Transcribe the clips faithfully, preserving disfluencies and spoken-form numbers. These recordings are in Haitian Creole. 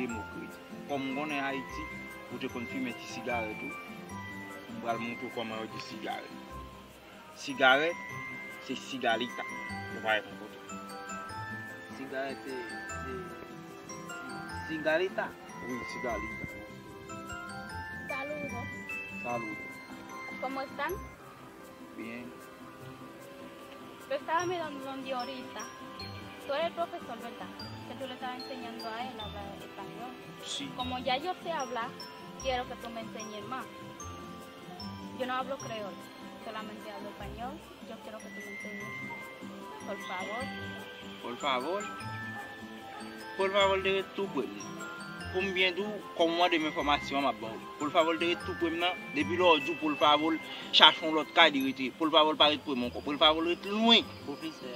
Demokrit. Kòm m konnen Ayiti, ou te konn fimen ti sigarèt ou, m pral montre w kòman yo di sigarèt. Sigarèt, se sigalita. Yo pa wè yon kote. Sigarèt, se, se sigalita. Wi, sigalita. Saludo. Saludo. ¿Cómo están? Bien. Lo estaba mirando ahorita. Tú eres el profesor, ¿verdad? Que tú le estabas enseñando a él a hablar español. Sí. Como ya yo sé hablar, quiero que tú me enseñes más. Yo no hablo creol, solamente hablo español. Yo quiero que tú me enseñes. Por favor. Por favor. Por favor, te ret tou pre m. Pou m byen di w, kòm w mande m enfòmasyon an, m ap ba w. Por favor, te ret tou pre m nan. Depi lè w di w por favor, chache yon lòt kay li rete. Por favor, pa ret pre m ankò. Por favor, ret lwen. Profesè.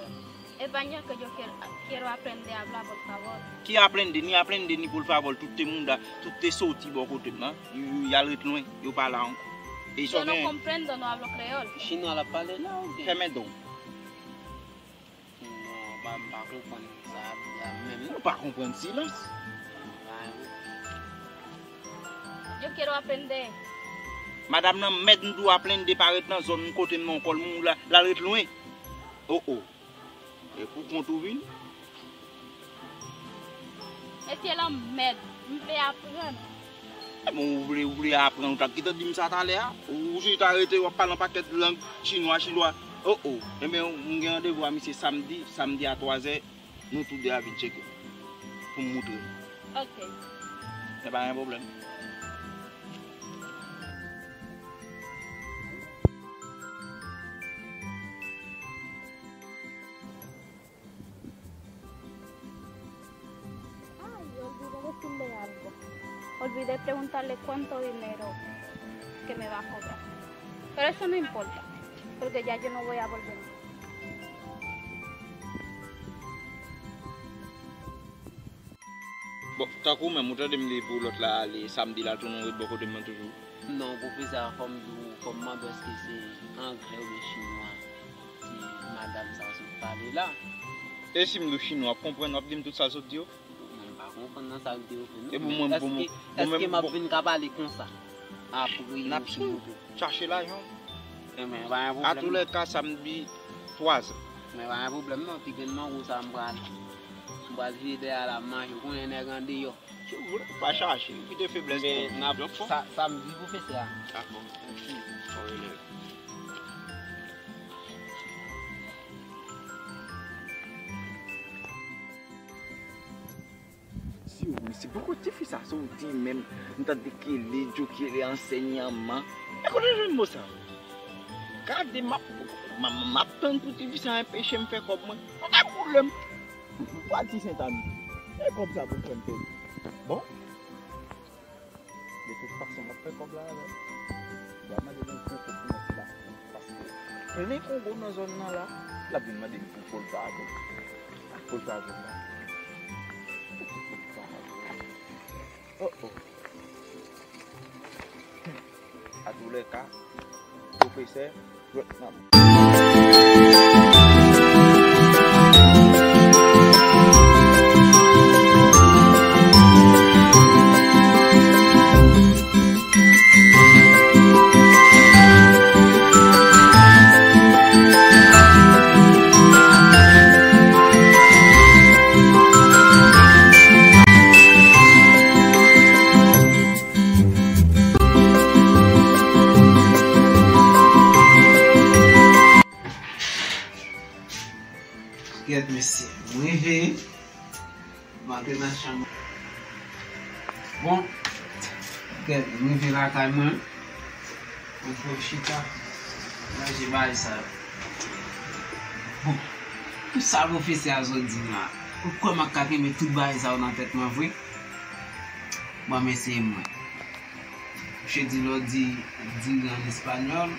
Español que yo quiero, quiero aprender a hablar, por favor. Ki aprende? Ni aprende, ni por favor. Tout te mouda, tout te soti bò kote m nan. Y, y, y al ret lwen. Yo pa la ankò. E sa yo gen. Yo no comprendo, no hablo creol. Chinwa l ap pale la, oubyen? Fèmen don. Non, pa, m pa konprann sa ap di a menm. Ou pa konprann silans? Yo quiero aprender. Madanm nan mèd m di w aprende pa ret nan zòn kote m nan kòl moun la, l al ret lwen. Oh, oh. E pou kont ou vin? Mesye lanmèd, m vle aprann. Bon, ou vle, ou vle aprann, ou t ap gentan di m sa talè a. Ou chita rete, w ap pale yon pakèt lang chinwa, chinwa. Oh, oh. Enben, m gen randevou a misye samdi, samdi a twazè, nou tou de a vin tcheke. Pou m moutre nou. Ok. E pa gen pwoblèm. Ay, olvidé decirle algo. Olvidé preguntarle cuánto dinero que me va a cobrar. Pero eso no importa, porque ya yo no voy a volver más. Bon, tankou menm, ou tande m di pou lòt la ale samdi la, tounen w ret bò kote m nan toujou. Non, pwofesè, fò m di w, fò m mande w èske se anglè oubyen chinwa ti madanm sa sot pale la. E si m di w chinwa, w ap konprann, w ap di m tout sa l sot di yo? Mwen m pa konprann nan sa l di yo vre non. E pou mwen, pou mwen, èske, èske m ap vin ka pale konsa? Apre yon ti moto. Chache lajan. Enben, pa gen pwoblèm. Atoulèka, samdi, twazè. Men pa gen pwoblèm non, ti grenn mango sa m pral, m pral vide dèyè la, m manje, ou konnen nèg andeyò. Si w vle, pa chache, kite feblès pou w. Sa, sa m di pwofesè a. Dakò. Mèsi. Bon elèv. Si w mesye, poko ti fi sa soti menm, m tande kele, Djo kele ansèyman. E kote w jwenn mo sa? Gade, m ap, m, m, m ap tann pou ti fi sa enpeche m fè kòb mwen. Pa gen pwoblèm. Ou pa di Sentami. E kòb sa pou m fè m pèdi. Bon. De tout fason, m ap fè kòb la avè l. M ap mande yon gwo kob pou mèt la. Paske plen Kongo nan zòn nan la, l ap vin mande m pou pòl pa avè l. Ak pòl pa avè l la. Pòl pa avè l. Oh, oh. Atoulèka, pwofesè, Gèt mesye, m rive, m antre nan chanm. Bon, gèt, m rive lakay mwen, mwen fè chita, ranje bagay sa yo. Bon, tout sa pwofesè a sot di m la, ou kwè m ap ka kenbe tout bagay sa yo nan tèt mwen vre? Bon, mesye mwen. Misye di lè w di diri an espanyòl,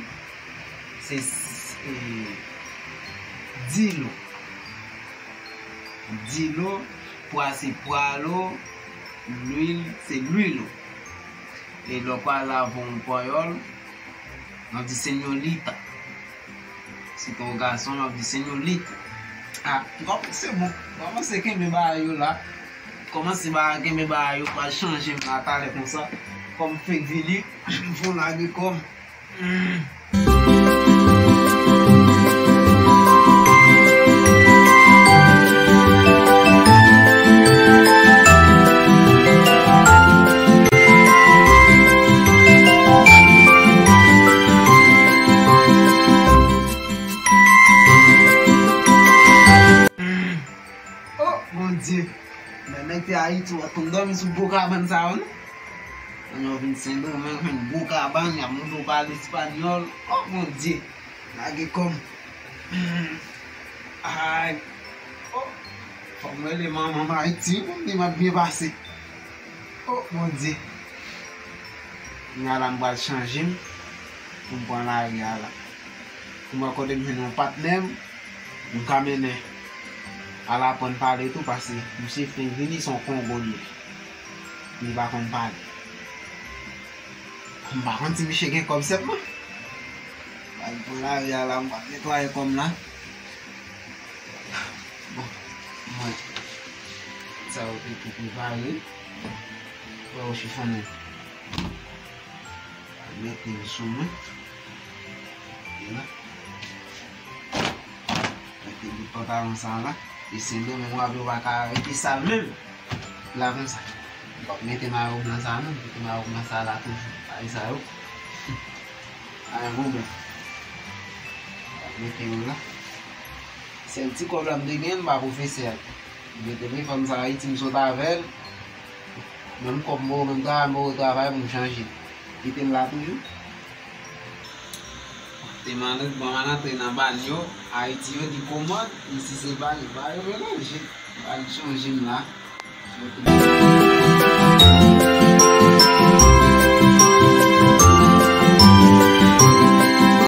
se, eh, dilo. Dilo, pwa se pwalo, lwil se lwilo. E lè w pale avè yon panyòl, w ap di señorita. Si te yon gason, w ap di señorita. Ah, bon, se bon. Kòmanse kenbe bagay yo la. Kòmanse ba kenbe bagay yo, pral chanje m la talè konsa. Kòm fenk vini, m fon lage kò m. Oh, Bondye. Lè nèg te Ayiti, w ap konn dòmi sou gwo kabann sa yo, non? Lè w vin Sendomeng, jwenn gwo kabann, y ap montre w pale espanyòl. Oh, Bondye. Lage kò m. Ay. Oh. Fò m rele manman m Ayiti, pou m di m ap byen pase. Oh, Bondye. Kounye a la, m pral chanje m pou m pran lari a la. Pou m wè kote m jwenn yon patnè m, m ka mennen al aprann pale tou, paske misye fenk vini, se yon Kongo li ye. Li pa konn pale. M pa konn si misye gen kòb sèlman. Bay pou lari a la, m ap netwaye kò m la. Bon, mwen, sa yo te tou prepare. Wè yo chifonnen. Mete l sou mwen. E la. Mete bout pantalon sa la. E Sendomeng w ap yo pa ka rete sal menm. La konsa. M p ap mete mayo blan sa non. Mete mayo blan sa la toujou. Ay sa yo. Ay bon ben. M ap mete yo la. Sèl ti kòb la m te gen, m pa pwofesè. M mete li, fanm sa Ayiti m sot avè l. Menm kòb m ba w, menm travay m ba w, travay pou m chanje. Kite l la toujou. Te mande ban m al antre nan bal yo, Ayiti yo di kòman, isi se bal, bal yo melanje. Bal chanje m la.